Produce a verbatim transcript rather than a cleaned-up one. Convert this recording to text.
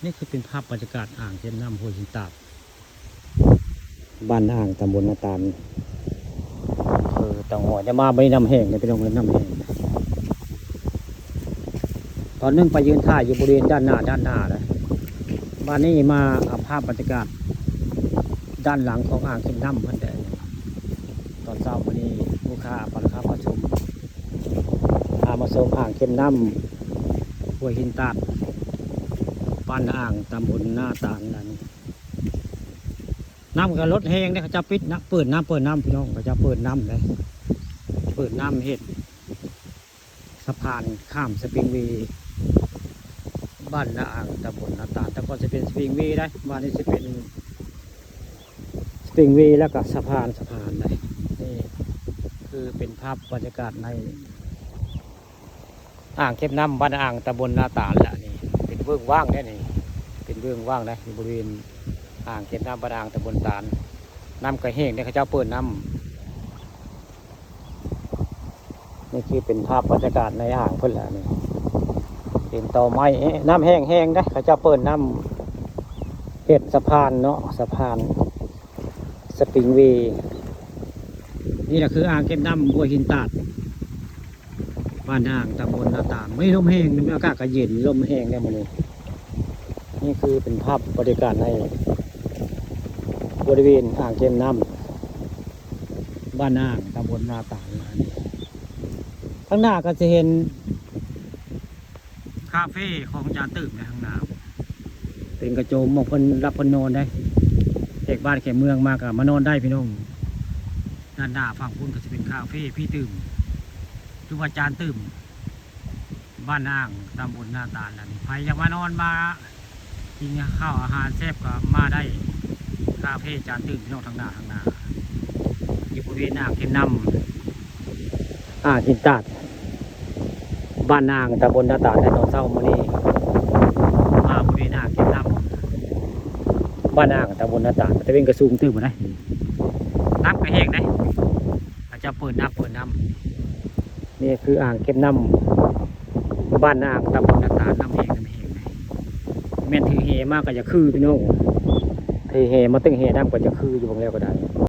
นี่คือเป็นภาพบรรยากาศอ่างเก็บน้ำห้วยหินตาด บ้านอ่าง ตำบลนาตาล อำเภอเต่างอย ได้มาไม่น้ำแห้งเลยพี่น้องเอ้ย น้ำแห้ง ตอนหนึ่งไปยืนถ่ายอยู่บริเวณด้านหน้า ด้านหน้านะ บ้านนี้มาเอาภาพบรรยากาศด้านหลังของอ่างเก็บน้ำเพิ่นได้ ตอนเช้าวันนี้ลูกค้าปานข้ามาชม พามาชมอ่างเก็บน้ำห้วยหินตาด บ้านอ่าง ตำบลนาตาลนั่น น้ำก็ลดแห้งเด้ เขาจะปิดนะ เปิดน้ำ เปิดน้ำพี่น้อง เขาจะเปิดน้ำเลย เปิดน้ำเฮ็ดสะพานข้ามสปริงเวย์ บ้านนาอ่าง ตำบลนาตาล แต่ก่อนจะเป็นสปริงเวย์ได้ บ้านนี้จะเป็นสปริงเวย์แล้วก็สะพาน สะพานเลย นี่คือเป็นภาพบรรยากาศใน อ่างเก็บน้ำบ้านอ่าง ตำบลนาตาลละนี่ เป็นเวิ้งว่างได้นี่ เป็นเวิ้งว่างได้ อยู่บริเวณอ่างเก็บน้ำบ้านอ่าง ตำบลตาล น้ำก็แห้งได้ เขาเจ้าเปิดน้ำ นี่คือเป็นภาพบรรยากาศในอ่างเพิ่นละนี่ เป็นตอไม้ เอ๊ะ น้ำแห้งแห้งได้ เขาเจ้าเปิดน้ำเฮ็ดสะพานเนาะ สะพานสปริงเวย์ นี่แหละคืออ่างเก็บน้ำห้วยหินตาด บ้านอ่าง ตำบลนาตาล ไม่ลมแห้ง อากาศก็เย็น ลมแห้งได้มื้อนี้ นี่คือเป็นภาพบรรยากาศในบริเวณอ่างเก็บน้ำบ้านอ่าง ตำบลนาตาล ข้างหน้าก็จะเห็นคาเฟ่ของอาจารย์ตื่มในข้างหน้า เป็นกระโจมหม่องเพิ่นหลับเพิ่นนอนได้ แขกบ้านแขกเมืองมาก็มานอนได้พี่น้อง ด้านหน้าฝั่งพุ้นก็จะเป็นคาเฟ่พี่ตื่ม หรือว่าอาจารย์ตื่ม บ้านอ่าง ตำบลนาตาลนั่น ใครอยากมานอนมากินข้าวอาหารแซ่บก็มาได้ คาเฟ่อาจารย์ตื่มพี่น้อง ทางหน้า ทางหน้า อยู่บริเวณอ่างเก็บน้ำ อ่างหินตาด บ้านอ่าง ตำบลนาตาล ในตอนเช้ามื้อนี้ มาบริเวณอ่างเก็บน้ำ บ้านอ่าง ตำบลนาตาล ตะเวนก็สูงตื่มนะ น้ำก็แห้งได้ เขาเจ้าเปิดน้ำ เปิดน้ำ นี่คืออ่างเก็บน้ำบ้านอ่าง ตำบลนาตาล น้ำแห้ง น้ำแห้งนะ แม่นถือแหมาก็จะคือพี่น้อง ถือแหมาตึงแหน้ำก็จะคืออยู่บางแล้วก็ได้